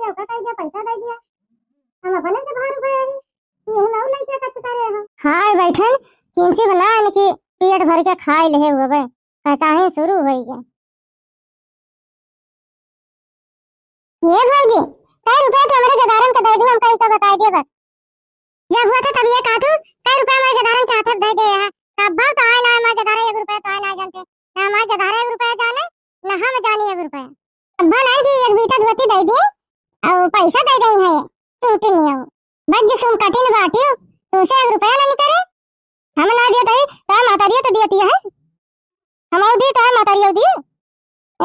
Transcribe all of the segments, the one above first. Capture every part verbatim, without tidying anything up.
चौका कह दिया, पैसा दे दिया, हम अपने से बाहर रुपया ही, यही में और लइके कच्छ करे हो। खाए बैठन, किंची बना इनकी पेट भर के खाए लेहे हुए बे, कचाही शुरू होई गए। ये भौजी, कै रुपया तो हमरे गदारन का दे दू, हमका इका बताई दिया बस। जब हुआ था तब ये कहा तू, कै रुपया हमारे गदारन के हाथ दे दे है। कब्बा तो आए ना हमारे गदारा एक रुपया तो आए ना जानते। ना हमारे गदारा एक रुपया जाने, ना हम जानी एक रुपया। कब्बा नहीं कि एक बीता धोती दे दिए और पैसा दे गई है, टूटी नहीं हो। बस जो सुन कठिन बाटी हो, तुमसे एक रुपया ना निकले। हम ना दिए तो, तो माता दिए तो दिए है। हम और दी तो माता दिए दिए।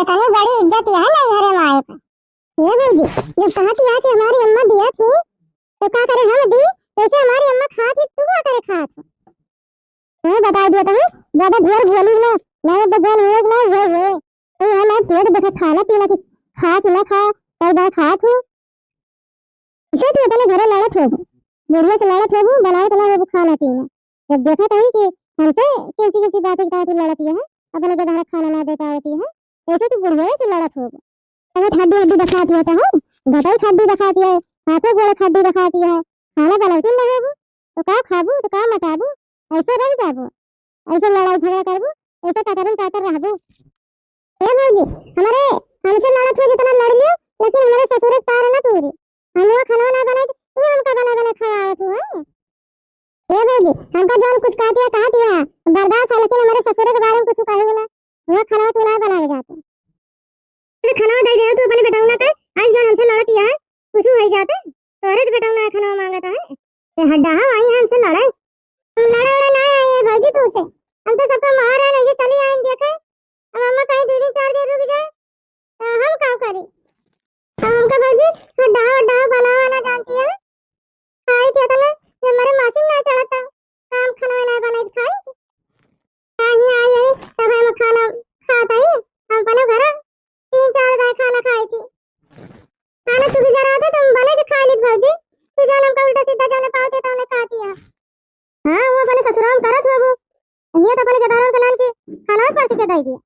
इतनी बड़ी इज्जत यहाँ नहीं हरे माए पे। ये भौजी, जब कहा कि आके हमारी अम्मा दिया थी, तो का करे हम दी, जैसे हमारी अम्मा खा थी, तू का करे खा थी? मैं बता दिया था, ज्यादा ढेर बोली ना, मैं बजान हुए ना हुए हुए। तो यहाँ मैं पेट देखा खाना पीना की खा कि ना खा, कई बार खा थी। इसे तू अपने घरे लड़त होबू, बुढ़िया से लड़त होबू, बनावत ना होबू खाना पीना। जब देखत हई कि हमसे किंची किंची बातें बताए तू लड़त है, अपने गदहरा खाना ना दे पावती है, ऐसे तू बुढ़िया से लड़त होबू। अगर हड्डी हड्डी दिखाती है तो हम बताई हड्डी दिखाती है, हाथों गोड़ हड्डी दिखाती है, खाना बनाती ना होबू, तो का खाबू, तो का मटाबू, ऐसे रह जाबू, ऐसे लड़ाई झगड़ा करबू, ऐसे कतरन कातर रहबू। ए भौजी, हमारे, हमसे लड़त हो जितना लड़ लियो, लेकिन हमारे ससुर के पार ना तूरी। हम वो खाना ना बनाए, तू हमका बना बना खवावत हो, हैं? ए भौजी, हमका जौन कुछ कहा दिया, कहा दिया, बर्दाश्त है, लेकिन हमारे ससुर के बारे में कुछ कहे ना, वो खाना तू ना बनावे जाते। अरे खाना दे दे तू अपने बेटौना के, आज जौन हमसे लड़त है, कुछ हो जाते, तोरे तो बेटौना खाना मांगत है। ये हड्डा, हाँ, आई हमसे लड़े, हम लड़े उड़े ना आए हैं भौजी तू से। हम तो सबका मार है, नहीं चली आए देखे। अब अम्मा कहीं दो दिन चार दिन रुक जाए, तो हम का करी? अब हमका भौजी हड्डा, हड्डा बनावा ना जानती है। खाई थी तो ना, ये हमारे मासी ना चढ़ता, काम खाना ना बनाई खाई। कहीं आई है, तब हम खाना खात है, हम अपने घर तीन चार दाई खाना खाई थी। खाना चुकी घर आते, तो हम बने के खा ली भौजी, तू जौन हमका उल्टा सीधा जौन पावते, तौने खाती है। हाँ, वो अपने ससुराल में करत होबू। ये तो अपने गदारन के नान के खाना पास के दे दिया।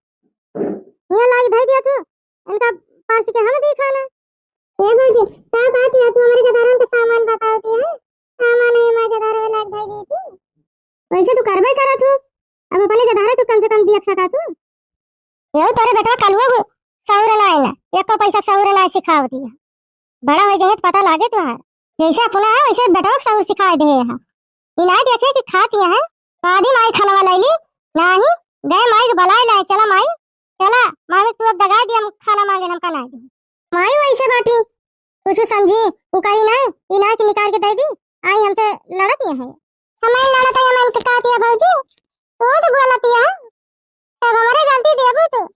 ये लाई दे दिया तू, इनका पास के हम दी खाना। ये भौजी, का बात है, तू हमारे गदारन के सामान बतावती है? सामान है, हमारे गदारन में लाग दे दी थी। वैसे तू करबे करत हो, अब अपने गदारा तू कम से कम दिया सका तू। यहू तोरे बेटवा कलुआ को सौर ना आए ना, एको पैसा सौर ना सिखावती है। बड़ा हो जाए तो पता लागे तुहार। जैसे अपना है, वैसे बेटवा के सौर सिखाए दे है। ई ना देखे कि खाती है, आधी माई खाना वाला ली, नाही, गए माई के बलाए लाए, "चला माई, चला, मामी तू अब दगाए दिया, हम खाना मांगे, हमका ना दे।" माई वैसे बाटी, कुछ समझी, उ कही ना, ई ना कि निकाल के दे दी, आई हमसे लड़त है। हमारी लड़त है, हम इनके कहती है भौजी, तू तो बोलती है, तब हमारे गलती देबू तू।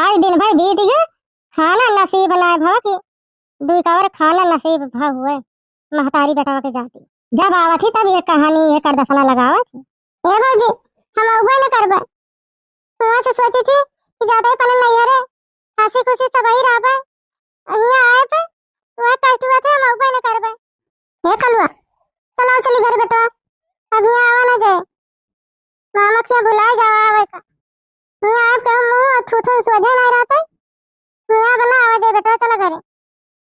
आज दिन भर बीत गया, खाना नसीब ना भवा कि दुई कवर खाना नसीब भा हुए, महतारी बेटवा के जाती। जब आवत ही तब ये कहानी, ये करदसना लगावत ही। ए भौजी, हम अउबे न करबे। हुआं से सोची थी कि जाते ही पलन नैहरे, हंसी खुशी सब ही रहबे। अब हियां आए पे वह कष्ट हुआ थे, हम अउबे न करबे। हे कलुआ, चलो चली घर बेटवा, अब हियां आवा ना जाए। मामा खिया भुलाए जावा आवे का। हियां आए के मुंह और थूथू सोझे नहीं रहते। हियां बना आवा जाए बेटवा, चलो घरे।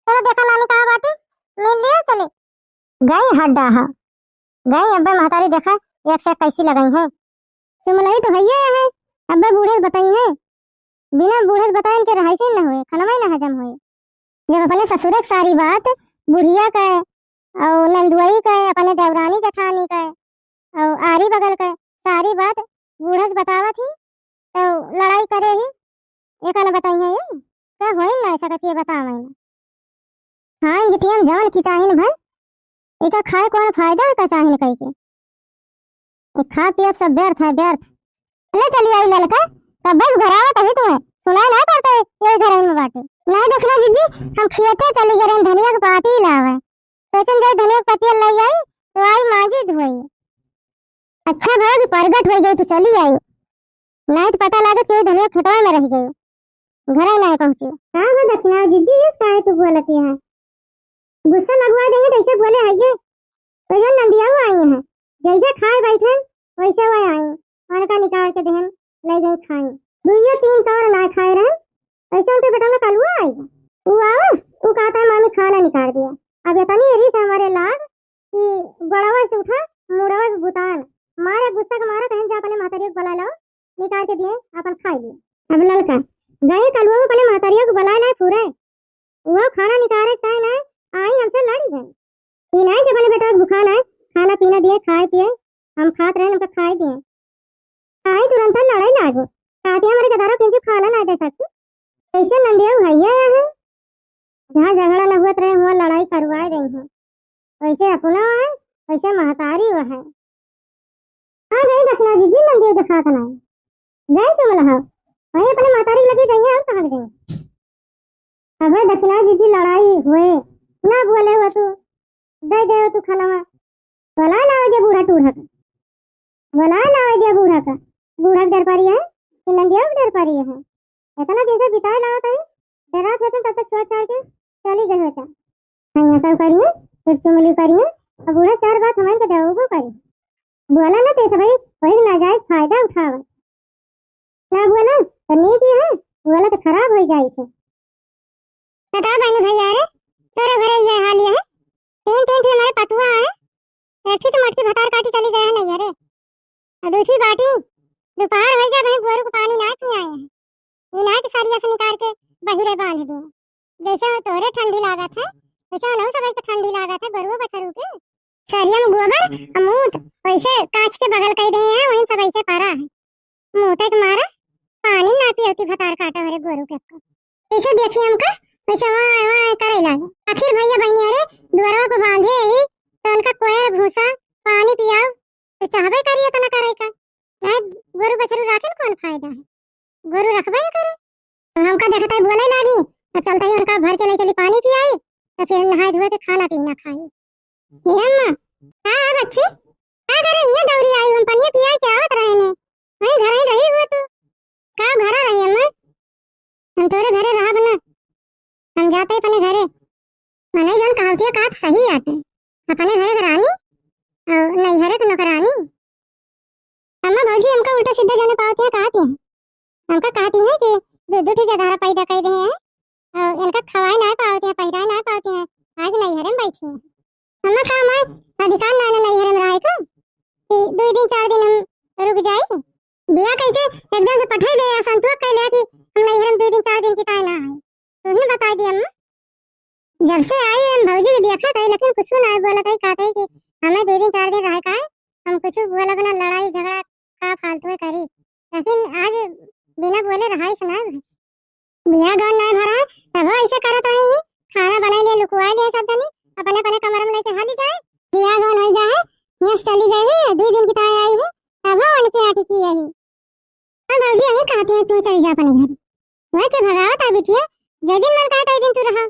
चलो देखा नानी कहाँ बाटी, मिल लियो, चली। गई हड्डा हा, गई अब्बे महतारी देखा, एक से कैसी लगाई है। चुमलाई तो हइये है, अब्बे बूढ़े बताई है। बिना बूढ़े बताए इनके रहाई से न होए, खनवा ही ना हजम होए। जब अपने ससुरे के सारी बात बुढ़िया के और नंदुआई के, अपने देवरानी जेठानी के और आरी बगल के सारी बात बूढ़े से बतावत ही, तो लड़ाई करे ही, एका न बताई है ये, का होई ना ऐसा करके बतावे ना। हाँ, गिटिया में जवन की चाहिन भाई, एका खाए कौन फायदा है का चाहिन कह के। खा पियब सब व्यर्थ है, व्यर्थ। ले चली आई ललका, कब बस घर आवत अभी तुम्हें सुनाई ना पड़ता है, ये घर में बाटे। नहीं देखना जीजी, हम खियते चली गए रहन, धनिया के पाती लावे। सोचन जाई धनिया के पतिया ले आई, तो आई मांजी धोई। अच्छा भवा कि प्रगट हो गई, तो चली आई। नहीं तो पता लागत कि धनिया खेतवा में रह गई, घर ही नहीं पहुंची। का हो दक्षिणा जीजी, ये काहे तू बोलती है? गुस्सा लगवा देंगे, जैसे बोले है ये। तो ये नंदिया वो आई हैं, जैसे खाए बैठे, वैसे वो आई। उनका निकाल के देहन, ले गई खाई। दुइये तीन तौर ना खाए रहे, ऐसे उनके बेटा में कलुआ आई। वो आओ, वो कहता है, निकाल दिया। अब इतनी रीस हमरे लाग कि गोड़वा से उठा, मुड़वा से बुतान। मारे गुस्सा के मारा कहीं जा अपने महतारी के बुला लाओ, निकाल के दिए, अपन खाई लिए। अब ललका गए कलुआ अपने महतारियों को बुलाए लाए पूरे, वो खाना निकाले चाहे ना, आई हमसे लड़ी है। ई नाहीं कि अपने बेटा के भुखान है, खाना पीना दिए, खाए पिए, हम खात रहे, हमका खाए दिए। आई तुरंत लड़ाई लागे, कातिया हमारे गदारा किंची खाना ना दे सकती। ऐसे नंदिया भैया है, जहाँ झगड़ा न हुआ रहे, हुआ लड़ाई करवाए गई है। वैसे अपना है, वैसे महतारी वो है। आ गई दखिना जीजी, नंदिया दिखात ना है। गए चुमल हो, वही अपने महतारी लगे गई है और कहाँ गई? अबे दखिना जीजी लड़ाई हुए, ना बोले हो तू, दे दे हो तू खाना। बोला लावे दे बूढ़ा टूढ़ा का, बोला लावे दे बूढ़ा का। बूढ़ा के डर पा रही है कि नंदिया के डर पा रही है? इतना दिन से बिताए लावत है, डरात होते तब तक छोड़ छाड़ के चली गई होता। हाँ, सब करिए, फिर चुमली करिए, और बूढ़ा चार बात हमारे के देवो करिए। बोला ना तो सब वही नाजायज फायदा उठावे। ना बोला तो नीक ही है, बोला तो खराब हो जाए थे। बताओ बहनी भैया रे, तोरे घरे ये हाल ये है। तीन, तीन ठे हमारे पतुआ है, एक ठे तो मोटकी भतार काटी चली गए है नैहरे। और दूसरी बाटी, दोपहर हो गया, वहीं गोरू को पानी ना पियाए हैं। ये ना कि सरिया से निकाल के बहिरे बांध दिए। जैसे वो तोरे ठंडी लागत है, वैसे उन्हों सब के ठंडी लागत है, गोरुओ बछरू के। सरिया में गोबर और मूत वैसे कांच के बगल कर दिए हैं, वहीं सब ऐसे पड़ा है। मूते के मारा पानी ना पियती भतार काटा हरे गोरू के को। जैसे देखी हमका, वैसे वहाँ, वहाँ करे लागे। आखिर भैया बहनी अरे दुआरा को बांधे ही, तो उनका कोयर भूसा पानी पियाओ, तो चाहबे करिए तो ना करे का। नहीं, गोरू बछरू राखे न कौन फायदा है, गोरू रखबे न करे। तो हमका देखता ही बोले लागी, अब चलता ही उनका भर के ले चली पानी पियाई, तो फिर नहाए धोए के खाना पीना खाई। हे अम्मा, हाँ, हाँ बच्ची, का करे ये दौरी आई, हम पनिया पियाई के आवत रहे ने, वहीं घर ही रही हुआ तू, का घरा रही अम्मा? हम तोरे घरे रहब ना, हम जाते ही अपने घरे। मने जौन कहावतिया कहत सही आटे, अपने घरे के रानी और नैहरे के नौकरानी। अम्मा भौजी हमका उल्टा सीधा जाने पावत हैं, कहती हैं, हमका कहती हैं कि दो दो ठे गधारा पैदा कर दे हैं और इनका खवाए ना पावत हैं, पहिराए ना पावत हैं, आज नैहरे में बैठी हैं। अम्मा का हमार अधिकार ना ना नैहरे में रहे का कि दो दिन चार दिन हम रुक जाई? बिया कह के एकदम से पठाई दे, या संतुआ कह लिया कि हम नैहरे में दो दिन चार दिन की ताई ना आए। तू ही बता दिया अम्मा। जब से आई हम भौजी के देखत है, लेकिन कुछ ना बोलत है, कहते है कि हमें दो दिन चार दिन रहे का है, हम कुछ बोलब ना, लड़ाई झगड़ा का फालतू करी, लेकिन आज बिना बोले रहाई से ना। बिया गौन ना भरा, तब ऐसे करत रही, खाना बनाई लिए, लुकवाई लिए सब जनी, अपने अपने कमरे में लेके हाली जाए। बिया गौन हो गया है, यहाँ से चली गई है, दो दिन की ताई आई है, तब उनकी आँटी की यही। और भौजी यही कहती है, तू चली जा अपने घर। वह के भगावत है बिटिया, जे दिन मन कहता है दिन तू रहा।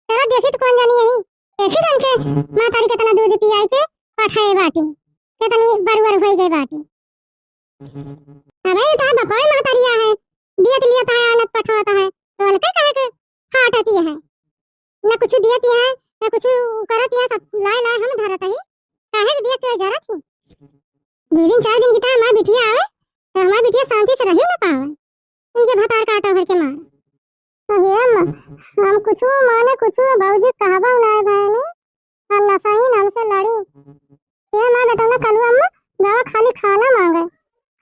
चलो देखी तो कौन जानी यही। देखी तो उनके महतारी कितना दूध पियाई के पठाए बाटी, कितनी बरुअर हो गई बाटी। अबे ये तो बकौल महतारिया है, दियत लियत है, आनत पठावत है, तो उनके कहे के फाटती है। न कुछ दियत है, न कुछ करत है, सब लाए लाए हम धरत है। काहे के दियत के जरूरत है? दो दिन चार दिन की तो हमार बिटिया आवे, तो हमार बिटिया शांति से रही न पावे। उनके भतार काटो भर के मार। अरे अम्मा, हम कुछ माने कुछ भौजी कहबो ना है भाई ने, हम नशा ही नाम से लड़ी। ये माँ बेटा ना कलू अम्मा, गवा खाली खाना मांगे।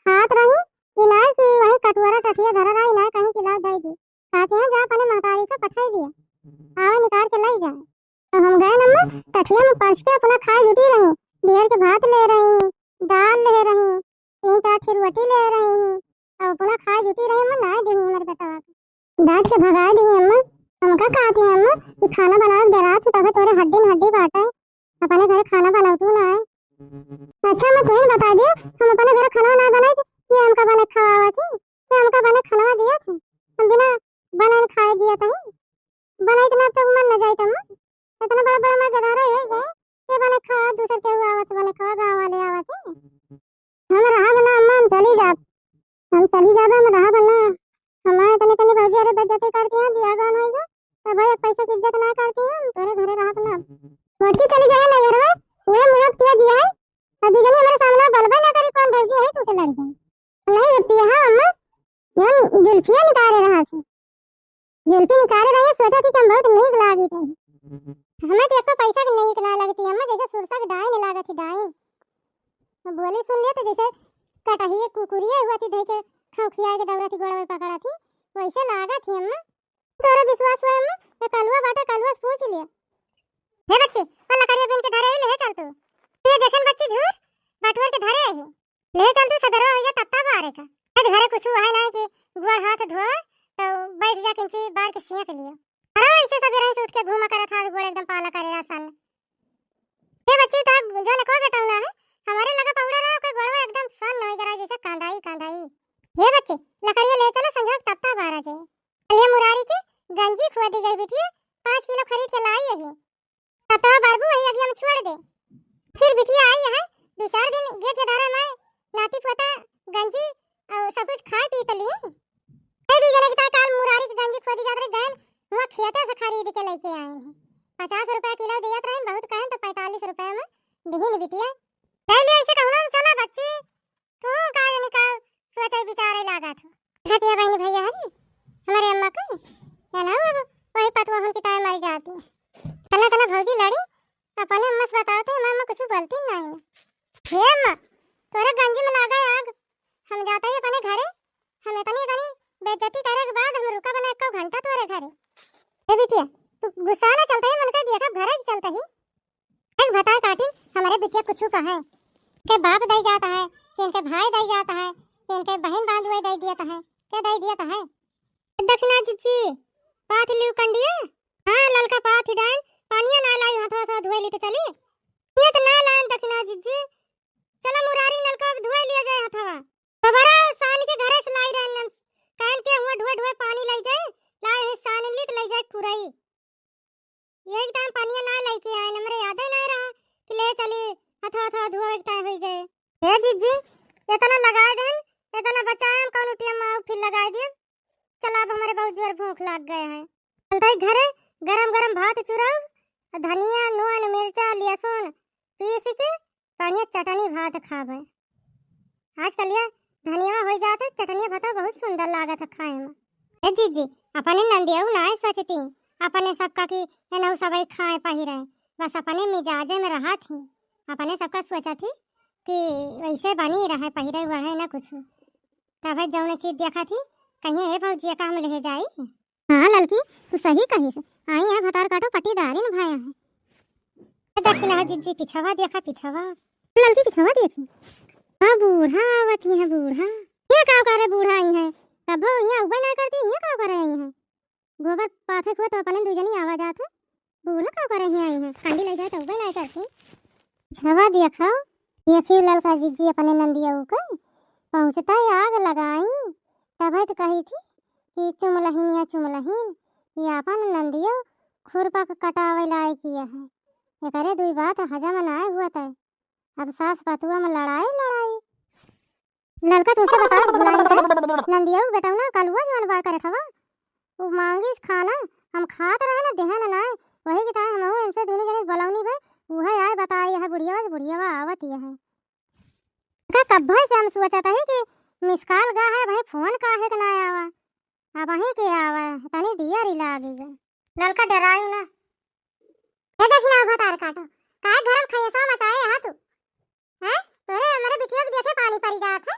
खात रही, इनार की वही कटोरा टटिया धरा रहा, इनार कहीं की लाओ दे दी। खाते हैं जा अपने महतारी का पठाई दिया। आवे निकाल के लाई जाए। तो हम गए अम्मा, टठिया में परस के अपना खाए जुटी रही। ढेर के भात ले रही, दाल ले रही, तीन चार ठे रोटी ले रही। अब अपना खाए जुटी रही अम्मा, ना दी हमारे बेटवा के। डांट के भगा दी अम्मा। हमका कहती है अम्मा कि खाना बनावे के डरात है, तबे तोरे हड्डी न हड्डी बाटे, अपने घरे खाना बनावतू ना है। अच्छा अम्मा, तू ही बता दिया, हम अपने घरे खाना ना बनाई, ये हमका बने खवावत है, ये हमका बने खाना दिया थे, हम बिना बने खाए जिया तही, बनाई तो ना तो मन न जाए अम्मा, इतना बड़ा बड़ा मैं गधारा यही गए, ये बने खावा, दूसर के हुआ आवत बने खावा, गाँव वाले आवत है। हम रहब ना अम्मा, हम चली जाब। हम चली जाब, हम रहब ना। हमारे तनी तनी भौजी अरे बेइज्जती कर दिया, बियाह गौन होइगा। तब भाई एक पैसा की इज्जत ना करती है, हम तोरे घरे रहब ना। मोटकी चली गई नैहरवा, उहे मुँह किया जिया है। अब दूजनी हमारे सामने बोलबे ना करी, कौन भौजी है तुझसे लड़ गई। नहीं होती है अम्मा, हम जुल्फिया निकाले रहा थी। जुल्फी निकाले रहे, सोचा थी कि हम बहुत नीक लागी थे। हमें तो एको पैसा के नीक ना लगती अम्मा, जैसे सुरसा के डाइन लागत ही, डाइन। बोली सुन ले तो जैसे कटहिए कुकुरिए हुआ थी, धई के खौखिया के दौड़त ही, गोड़वा पकड़त ही, वैसे लागत ही अम्मा। तोरा विश्वास हुआ अम्मा, तो कलुआ बाटे, कलुआ से पूछ लिया। हे बच्ची, वो लकड़िया बीन के धरे ही, ले चल तू। ये देखन बच्ची झूर, बटुअर के धरे ही। ले चल तू, सगरवा भैया तत्ता बारे का। ए, घरे कुछ है ना कि गोड़ हाथ धोवे, तो बैठ जा किंची बार के सियक लियो। अरे ऐसे सबेरे से उठ के घूमा करत हाथ गोड़ एकदम पाला करे रहा सन। हे बच्ची, तो जो लकवा बेटौना है, हमारे लगा पौड़ा रहा, ओकर गोड़वा एकदम सन होई गरा जैसे कांदाई, कांदाई। हे बच्ची, लकड़िया ले चलो, संझा के तत्ता बारह जे। ले मुरारी के गंजी खोदी गई बिटिया, पाँच किलो खरीद के लाई यही। तत्ता बारबू वही अगिया में छोड़ दे। फिर बिटिया आई है, दो चार दिन गेत के धारा में नाती पोता गंजी और सब कुछ खाए पी तो लिए। ए, दू जने के ताई काल मुरारी के गंजी खोदी जात रहे, गए हुआ खेते से खरीद के लेके आए हैं। पचास रुपया किलो दियत रहे, बहुत कहें तो पैंतालीस रुपया में दिहिन बिटिया। ले ले ऐसे कहूँ ना, चला बच्ची, तू का जानी का सोचे विचारे लागत हो। देखत ये बहनी भैया हरी, हमारे अम्मा का, या ना हो, अब वही पतवा हम किताए मर जाती। तना तना भौजी लड़ी, अपने अम्मा से बताओ तो हमारे अम्मा कुछ बोलती नहीं। हे अम्मा, तोरे गंजी में लागा आग, हम जाता ही अपने घरे, हम इतनी इतनी बेइज्जती करे के बाद हम रुका बना एको घंटा तोरे घरे। ए बिटिया, तू गुस्सा ना चलता है, मन का देखा घरे के चलता ही। एक भतार काटी, हमारे बिटिया कुछ कहे, के बाप दई जाता है, कि इनके भाई दई जाता है, कि इनके बहन बांधुए दई दिया है, के दई दिया है। दक्षिणा जिज्जी, पाथ लियो कंडिया? हाँ, ललका पाथ ही डाइन, पानिया ना लाई, हाथवा, हाथवा धोए ली तो चली। ये तो ना लाइन दक्षिणा जिज्जी, चलो मुरारी नलका धोए लिया जाए हाथवा। बबरा सान के घरे से लाई रहन, कहन के हुआ ढोए ढोए पानी लाई जाए, लाई है सान ली तो लाई जाए कुरई। एक टाइम पनिया ना लेके आए, हमरे यादे ना रहा कि ले चली, हथवा हथवा धुआ एक टाइम हो जाए। हे जीजी, इतना लगाए देन, इतना बचाए हम कौन उठिया माँ फिर लगाए दिए। चला अब हमारे बहुत जोर भूख लाग गए हैं। चलते ही घरे गरम गरम भात चुराओ, धनिया, नून, मिर्चा, लहसुन पीस के बढ़िया चटनी भात खाबे। आजकल ये धनिया होइ जात है, चटनिया भात बहुत सुंदर लागत है खाए में। ए जीजी, अपने नंदिया नाय सोचती, अपने सबका की एनहु सबई खाए पहिरे, बस अपने मिजाजे में रहा थी, अपने सबका सोचा थी कि वैसे बनी रहे, पहिरे ओढ़े न कुछ। तब जौन चीज देखा थी, कहीं ए भौजिया का हम ले जाई। हाँ ललकी, तू सही कहिस। आई है भतार काटो पट्टीदारी निभाया है। ए दक्षिणा हो जीजी, पिछवा देखा, पिछवा। ललकी पिछवा देखी। हाँ बूढ़ा आवत ही है, बूढ़ा। ये का करे बूढ़ा आई है? कभो यहाँ उबे ना करती, यहाँ का करे आई है? गोबर पाथे हुए तो अपने दू जनी आवा जात है। बूढ़ा का करे ही आई है? कंडी ले जाए तो उबे ना करती। पिछवा देखो, देखी ललका जीजी अपने नंदिया के पहुँचता आग लगाई, तब तो कही थी कि चुमलहिन या चुमलहिन, ये आपन नंदियो खुरपा के कटावे लायक ये है। एकरे दुई बात हजम नाय हुआ तय। अब सास पतुआ में लड़ाई, लड़ाई। ललका तुमसे बता भुलाई है। नंदियो बेटौना कलुआ जवन बा करत हवा। उ मांगिस खाना, हम खात रहे ना, देहन नाय। वही के ताय हमहू इनसे दोनों जने बोलौनी भाई, उहे आए बताए यह बुढ़िया, बुढ़िया आवत यह है। का कब्बे से हम सोचत हई कि मिस कॉल गा है भाई, फोन काहे के ना आवा? अब वहीं के आवा, तनी दिया रिला गई है। ललका डरायु ना। ए देखी ना भतार काटो, काहे घर में खयसा मचाए यहाँ तू? हैं? तोरे हमारे बिटिया के देखे पानी पड़ी जात है।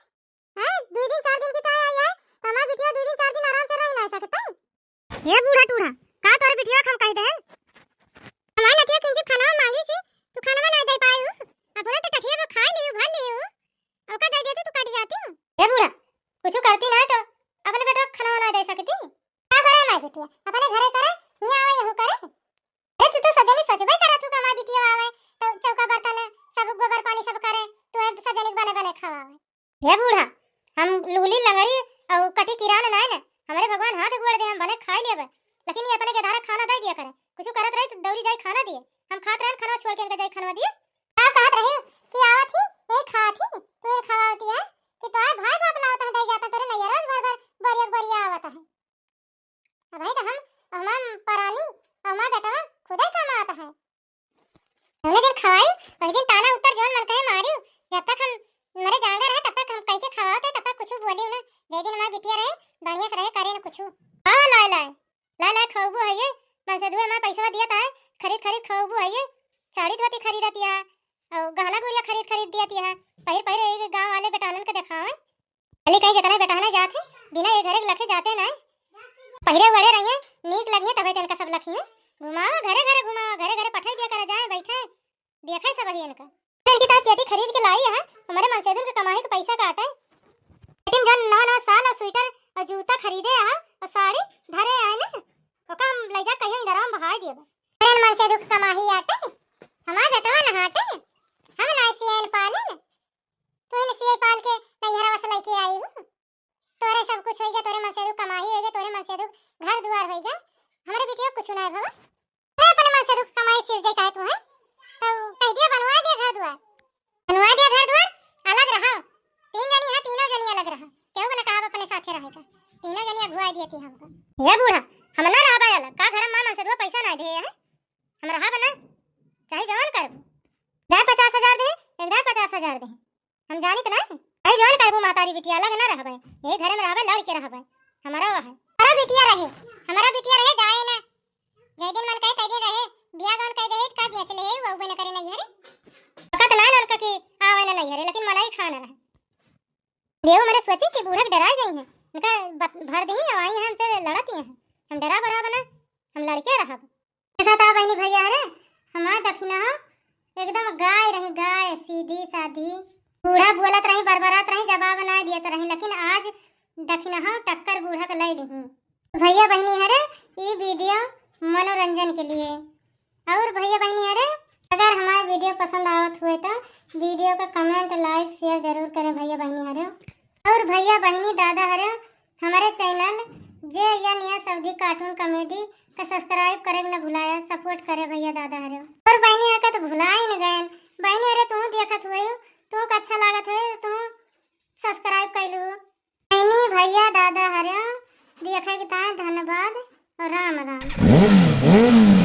हैं? दो दिन चार दिन की तो आई है, तो हमारे बिटिया दो दिन चार दिन आराम से रह ना सकता। हे बूढ़ा टूढ़ा, का तोरे बिटिया के हम कह देहन? हमार नतिया किंचित खाना मांगी थी, तू खाना ना दे पाई हूँ। अपने तो टठिया में खा लियो, भर लियो। ओका दे देती तो कट जाती हूँ। हे बूढ़ा, कुछ करती ना तो अपने बेटा को खाना ना दे सकती। का करे हमारी बिटिया? अपने घरे करे, यहाँ आवे, यहू करे। ए, तू तो सजनी सोचबे करे, तू का हमारी बिटिया आवे, तो चौका बर्तन, सब गोबर पानी सब करे, तू ए सजनी के बने बने खवावे। हे बूढ़ा, हम लूली लंगड़ी और कटी किरान नाय न, हमरे भगवान हाथ गोड़ दे, हम भले खाई लेबे, लेकिन ये अपने के धारा खाना दे दिया करे। कुछ करत रही तो दौड़ी जाई खाना दिए, हम खात रहन खाना छोड़ के इनका जाई खाना दिए। का कहत रही कि आवत ही, यही खात ही, तू ये खवावती है कि तोहार भाई बाप लावत है, दे जाता तोरे नैया रोज भर भर बोरिया बोरिया आवत है। अबही तो हम, हमार परानी, हमार बेटवा खुदे कमात है। जौने दिन खवाई, वही दिन ताना उत्तर जौन मन कहे मारियो। जब तक हम मरे जांगर रहे, तब तक हम कह के खवावत है, तब तक कुछ बोलियो ना। जे दिन हमार बिटिया रहे, बढ़िया से रहे, करे ना कुछ। हाँ, लाए, लाए, लाए, लाए, खौबो है ये, मनसेधुआ हमार पैसवा दियत है, खरीद खरीद खवबू है, ये साड़ी धोती खरीदत है, और गहना गुरिया खरीद खरीद दियत है। पहिर पहिर एक गाँव वाले बेटानन के देखावे। खाली कहीं जितना बेटहना जात है, बिना ये घरे के लखे जाते ना। पहिरे वड़े रहिए, नीक लगिए, तबे तो इनका सब लखिए। घुमावा घरे घरे, घुमावा घरे घरे, पठाई दिया करा जाए, बैठे, देखे सब ही इनका। इनकी ताई पेटी खरीद के लाई है, हमारे मनसेधुन के कमाई के पैसा काटे। पेटी में जौन नवा नवा साल और स्वेटर और जूता खरीदे है और साड़ी धरे है ना, ओका हम ले जा कहीं इधर हम बहाई देबे। अरे मनसेधु के कमाई आटे, हमार बेटवा नहाटे, हम ना सियान पालन। तू ही सियाई पाल के नैहरवा से लेके आई हूँ। तोरे सब कुछ होइगा, तोरे मनसेधु कमाई होइगा, तोरे मनसेधु घर दुआर होइगा। हमरे बिटिया कुछ ना है भवा। अरे अपने मनसेधु कमाई सिर जाई काहे तू है? तो कह दिया बनवा दे घर दुआर। बनवा दे घर दुआर, अलग रहा। तीन जनी है, तीनों जनी अलग रहा। केहू के ना कहा अपने साथे रहे का। तीनों जनी अगुआ दिए थी हमको। ये बूढ़ा, हम ना रहबा अलग। का घर में मनसेधु पैसा ना दे है? हम रहब ना, चाहे जवन करबू। दाए पचास हजार दे, एक दाए पचास हजार दे। हम जानित ना। अरे जवन करबू महतारी बिटिया, अलग ना रहबे, यही घर में रहबे, लड़ के रहबे। हमारा वो है। हमारा बिटिया रहे, हमारा बिटिया रहे, जाए ना। जय दिन मन कहे, तय दिन रहे। बिया गवन कह दे, का बेच ले, वो उबे न करे नहीं है रे। पकत ना लड़का की आवे ना नहीं है रे, लेकिन मनाई खाना रहे। देव मरे सोची कि बूढ़ा के डरा जाई है, उनका बत-, भर दही, आई है हमसे लड़त ही है। हम डरा बरा बना, हम लड़के रहब। देखा था बहनी भैया हरे, हमार दखिनहा एकदम गाय रही, गाय, सीधी साधी। बूढ़ा बोलत रही, बरबरात रही, जवाब ना दियत रही, लेकिन आज दखिनहा टक्कर बूढ़ा के ले लिही। भैया बहनी हरे, ई video मनोरंजन के लिए। और भैया बहनी हरे, अगर हमार video पसंद आवत हुए तो video का comment, like, share जरूर करें भैया बहनी हरे। और भैया बहनी दादा हरे, हमारे channel जे या निया सऊदी cartoon comedy का subscribe करे न भुलाया, support करे भैया दादा हरे। और बहनी हरे का तो भुला ही न गए। बहनी हरे तू देखत हुए, तू का अच्छा लागत हुए, तू subscribe कैलू। बहनी भैया दादा हरे देखे के ताए धन्यवाद और राम राम।